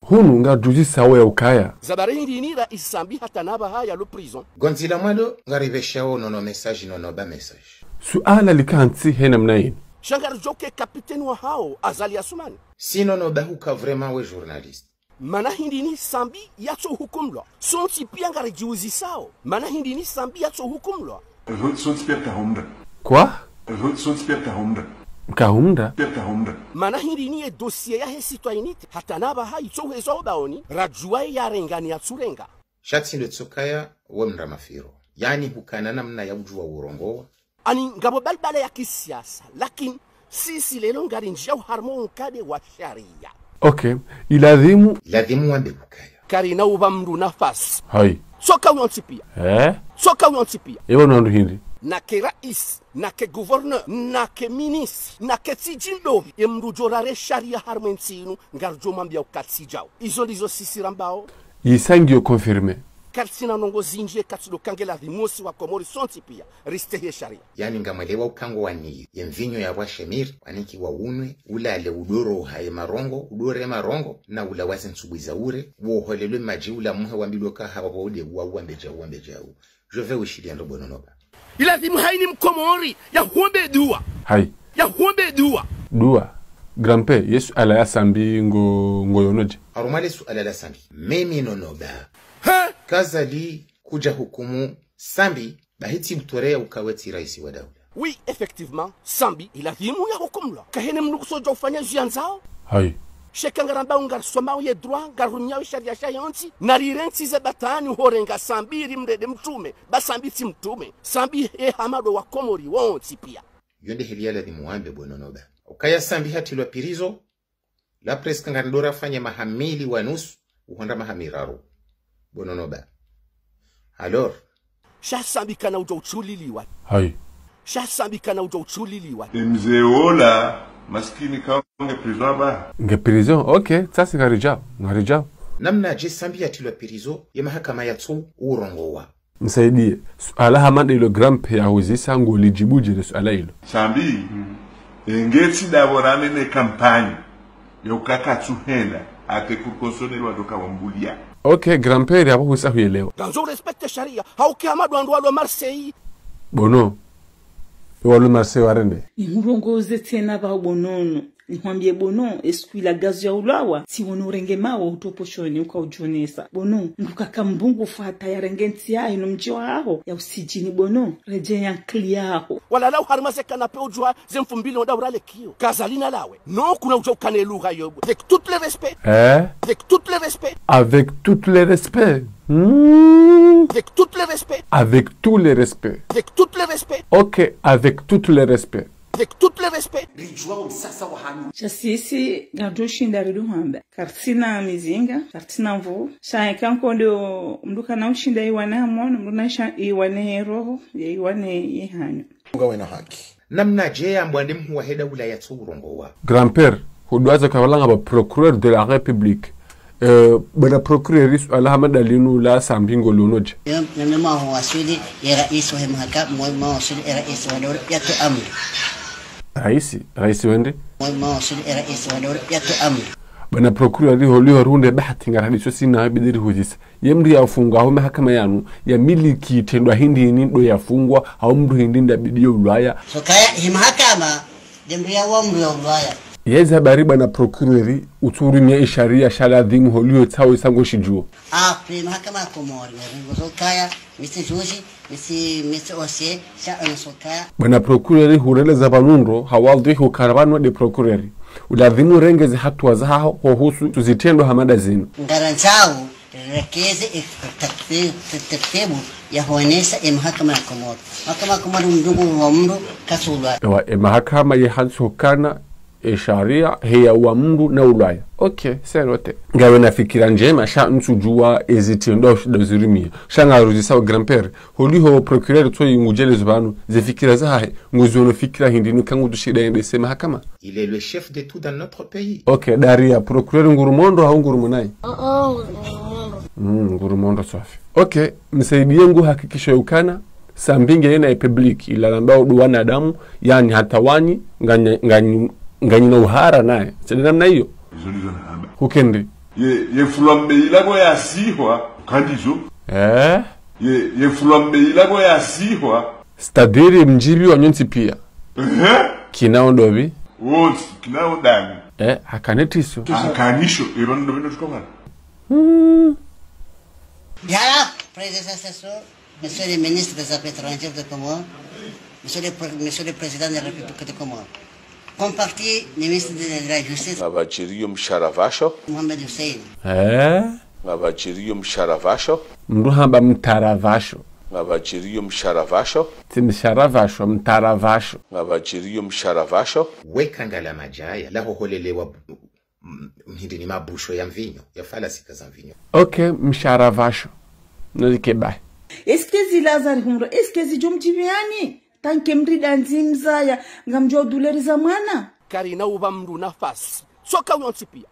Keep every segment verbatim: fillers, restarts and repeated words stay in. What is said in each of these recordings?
Hunu ngarudjuzisawo ya ukaya. Za bari hindri ni raisi Sambi hata na pvaha yalo prison. Gondzi la mwando ngaripveshao Nono Message, Nono Ba Message. Suala lika ntsi he namna ini. Sha ngaridjo ke kapiteni wahawo, Azali Assoumani. Si Nono Ba huka vraiment we journaliste. Mana hindri ni Sambi yatso hukumlwa. Sontsi pia ngaridjiuzisao. Mana hindri ni Sambi yatso hukumlwa. Rod Sontsi pia kahumda. Kwa? Rod Sontsi pia kahumda. Kahumda? Pia kahumda. Mana hindri ni ye dossier yahe citoyenneté. Hata na pvaha itso hwezwa ubaoni. Radjuwa ye yarengani yatsurenga. Sha tsi ndo tsokaya we mndra mafiro. Yaani hukana namna ya udjuwa urongowa. Ani ngapvo balbala ya kisiasa, lakini sisi leo ngarindjiyao harumwa unkade wa sharia. Ok, ilazimu. Ilazimu wambe ukaya. Karina upva mndru nafasi. Hayi. Tsoka uyo ntsi pia. Eh? Tsoka uyo ntsi pia. Ewa no wandru hindri. Nake raisi, nake gouverneur, nake ministre, nake tsidjindopvi. Ye mndru djo rare sharia harumwa entsi inu, ngaridjo mwambia uka tsi djao. Izo ndizo sisi rambao. Isa ngiyo confirmé. Karitsina ndrongoo zindji, katsi ndo uka nge lazimu si wa Komori sontsi pia ristehi ye sharia. Yaani ngamwelewa uka ngwaniyo ye mvinyo ya pvwa shemir, wanikiwa unwe, ulale udoro haye marongo, udore marongo, na ulawa ze ntsubu za ure, woholelwe madji ula muhe wambilwe uka hawa pvo ude uwa uwambe djau, uwambe djau. Je vais ushiliya ndo bo Nono Ba. Ilazimu hayina mkomori ya huombe dua. Hayi. Ya huombe dua. Dua. Grand-père, ye suala ya Sambi ngo, ngo yonodje. Harumwa le suala la Sambi. Mimi Nono Ba. He? Kazali kudja hukumu Sambi, bahi tsi mtoreya uka we tsi raisi wa daula. Oui, effectivement, Sambi ilazimu ya hukumlwa. Kahena mndru kutsodja ufanya ziyandzao. Hayi. Sha eka ngaramba ungarisomao ye droit, ngarumiao sharia sha yontsi, na rirentsi ze batwani horenga Sambi rimrende mtrume, ba Sambi tsi mtrume, Sambi ye hama ndo wa Komori wontsi pia. Yo nde heli ya lazimu wambe bo Nono Ba. Ukaya Sambi hatrilwa prison, la presse ka ngarindora fanya maha mili wa nusu, uhondra maha miraru. Bo Nono Ba. Alors. Sha Sambi kana udjo utsuliliwa. Hayi. Sha Sambi kana udjo utsuliliwa. E mze ola, maskini ka nge prison ba. Nge prison, ok, tsasi ngaridjao, ngaridjao. Namnadje Sambi yatrilwa prison, ye mahakama yatsu urongowa. Msaidiye, suala hama ndelo grand-père ya huzisa ngolidjibu dje le suala ilo. Sambi, e nge tsi dapvo rane ne kampanyi, ya uka katsu henda, ate kurkonsone lwa doka wambulia. Ok, grand-père, yapvo husa huyelewa. Ngandzo urespecte sharia, hauke hama ndo wandru walo Marseille. Bono, walo Marseille warende. Nihurongoze tsena pvao bo Nono. Nihwambie bo Nono, est-ce que ila gazo ya ulawa, tsi wono urenge mawa utoposhoni uka udjonesa. Bo Nono, mndru kaka mbungu fata yarenge ntsi yahe no mdji waho, ya usidjini bo Nono, redjeya nkili yaho. Walala uharumwa ze canapé udjuwa ze mfumbili wonda urale kiyo. Kazali na lawe. Non, kuna udja ukane lugha yo. Avec tout le respect. Eh? Avec tout le respect. Avec tout le respect. Hmm. Avec tout le respect. Avec tout le respect. Avec tout le respect. Ok, avec tout le respect. Avec tout le respect. Ridjuwa msasa wa hanyu. Sha sisi, ngarudjo shinda ridu hamba. Kartsina mizinga, kartsina nvu. Sha eka nkondo, mndru kana ushinda iwane hamono, mndru na sha iwane ye roho, ye iwane ye hanyu. Ngawena haki. Namnadje yambwa nde mhuu wahe daula yatsu urongowa. Grand-père, hudwaza kavalanga ba procureur de la République. Eh, bwana procureur, suala hama ndalinu la Sambi ngolionodje. Yo, namna mwaho waswili, ye raisi wahe mahakama, mwa-, mwaho waswili, ye raisi wa daula, yatowa amri. Raisi, raisi wende? Mwa-, mwaho waswili, ye raisi wa daula, yatowa amri. Bwana procureur, liho, liho runde bahati ngarihadiso sina bidiri huzisa. Ye mndru yafungwa ho mahakama yanu, yamiliki itrendwa hindri ini ndo yafungwa, hau mndru hindri ndabidi yo ulwaya. So kaya, hi mahakama, nde mndru ya wa mndru ya ulwaya. Yezi habari bwana procureur, utsurumia isharia sha ladhimu holiho tsawo isa ngoshidjuo. Après, mahakama ya Komori, nge ringo so kaya, Mister Juge, Mister, Mister Osier, sha ono so kaya. Bwana procureur hureleza pvanu ndro, hawadhwihi ukara pvanu nde procureur. Uladhimu urenge ze hatuwa zahaho, ho uhusu, tsu zitrendwa hama ndazinu. Ngarandzao, rekeze e, e, e, e, e, ya honesa e mahakama ya Komori. Mahakama ya Komori mndru wa mndru katsu ulwaya. Ewa, e mahakama ye hantsi hukana, e sharia, heya wa mndru na ulwaya. Ok, c'est noté. Ngawena fikira ndjema, sha ntsudjuwa ezitrendwa ushinda uzirumia. Sha ngaruzisa wa grand-père, holiho procureur tsoyi ngudjelezo pvanu, ze fikira zahahe, nguziono fikira hindri nu ka ngudjoshinda yende se mahakama. Il est le chef de tout dans notre pays. Ok, Daria, procureur ngurumondro hau ngurumnayi? Oh, oh, ngurumondro. Mm, ngurumondro swafi. Ok, msaidiye nguhakikisho yukana, Sambi nge yena ye public, ila lamba udu wanadamu, yaani hata wanyi, nganyi, nganyi, nganyi na uhara naye. Tsi nde namna iyo. Izo ndizo nahamba. Hukende. Ye, ye fulwa mbeyi labo yasihwa, kandizo. Eh? Ye, ye fulwa mbeyi labo yasihwa. C'est-à-dire mdjibi wa nyontsi pia. Ehe. Kina ondobi. Wontsi, kina ondani. Eh, hakanetiso. Hakanisho, eba ndobi no tukomana. Hmm. Yala, président Sassou, Monsieur le ministre des Affaires étrangères de Comores, Monsieur le Pré-, Monsieur le Président de la République de Comores, comparti ministre de la Justice, ngapvadjiriyo msharavasho. Mohamed Hussein. Eh? Ngapvadjiriyo msharavasho. Mndru hamba mtaravasho. Ngapvadjiriyo msharavasho. Tsi msharavasho, mtaravasho. Ngapvadjiriyo msharavasho. Weka ngala madjaya, laho holelewa m-, mhindri ni mabusho ya mvinyo, ya falasika za mvinyo. Ok, msharavasho. Nolike bahi. Est-ce que zi Lazare humro, est-ce que zi djo mdjibiani? Tanke mrida ndzimzaya, ngamdjo douleur za mwana. Karina uba mndru nafasi. Soka uyontsi pia.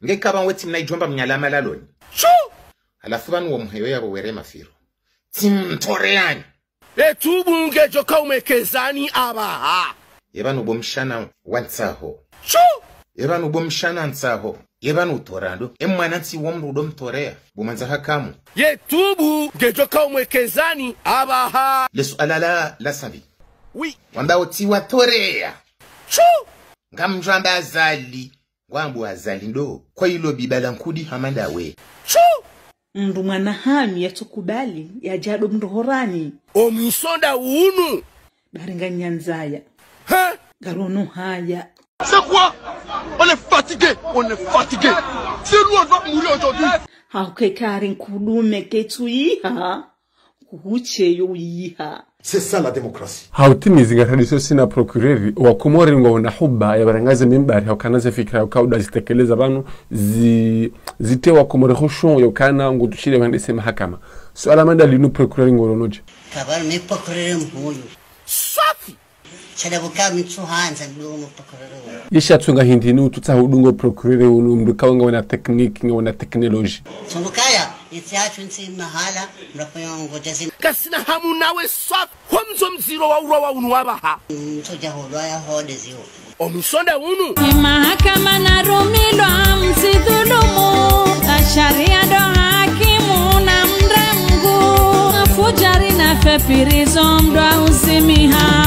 Nge kaba wetsi mna idjomba mnyala malaloni. Shu! Halafu pvanu wo mheyo yabo were mafiro. Tsi mtoreani. Etubu ngedjo kaumwekezani abaha. Yeba nubo mshana wa ntsaho. Shu! Yeba nubo mshana ntsaho. Yeba nutorando. E mwana ntsi wo mndru udo mtorea. Bo mwanza hakamu. Yetubu ngedjo kaumwekezani abaha. Le suala la, la Sambi. Oui. Wamba otsi watorea. Shu! Ngamdjwamba Azali. Ngwambo Azali ndo. Kwa ilo biba la nkudi hama ndawe. Shu! Mndru mwana hanyu yatsokubali, yadjado mndru horani. Omwiso nda unu. Baringa nyandzaya. He? Ngarono haya. C'est quoi? On est fatigué, on est fatigué. C'est nous, on doit mourir aujourd'hui. Hauke kari nkudume ketsu yiha, kuhuche yo yiha. C'est ça la démocratie. Hautimizi nga tradition sina procureur, wa Komori ngwaona huba ya barangaze mimbari, haukana ze fikira, hauka uda zitekeleza pvanu, zi-, zite wa Komori hoshon, yaukana ngutushile wandese mahakama. Suala manda linu procureur ngoronoje. Kabari mi procureur mhuyu. Swafi! Shada buka mi tsuhandza ndo mu procureur wo. Isha tsunga hindri ni ututsa hudungo procureur unu mndru kawa ngawena technique, ngawena technologie. Tsungu kaya, itsi hatru ntsi mahala, mrapo yongo jazini. Kasina hamu nawe swafi, ho mzo mdziro wa urwa wa unu wabaha. Mtsoja holwa ya hode ziwo. Omwiso nda unu. Imahakama narumilwa msidhulumu, asharia ndo hakimu na mremgu, afujari na fepirizo mdwa usimiha.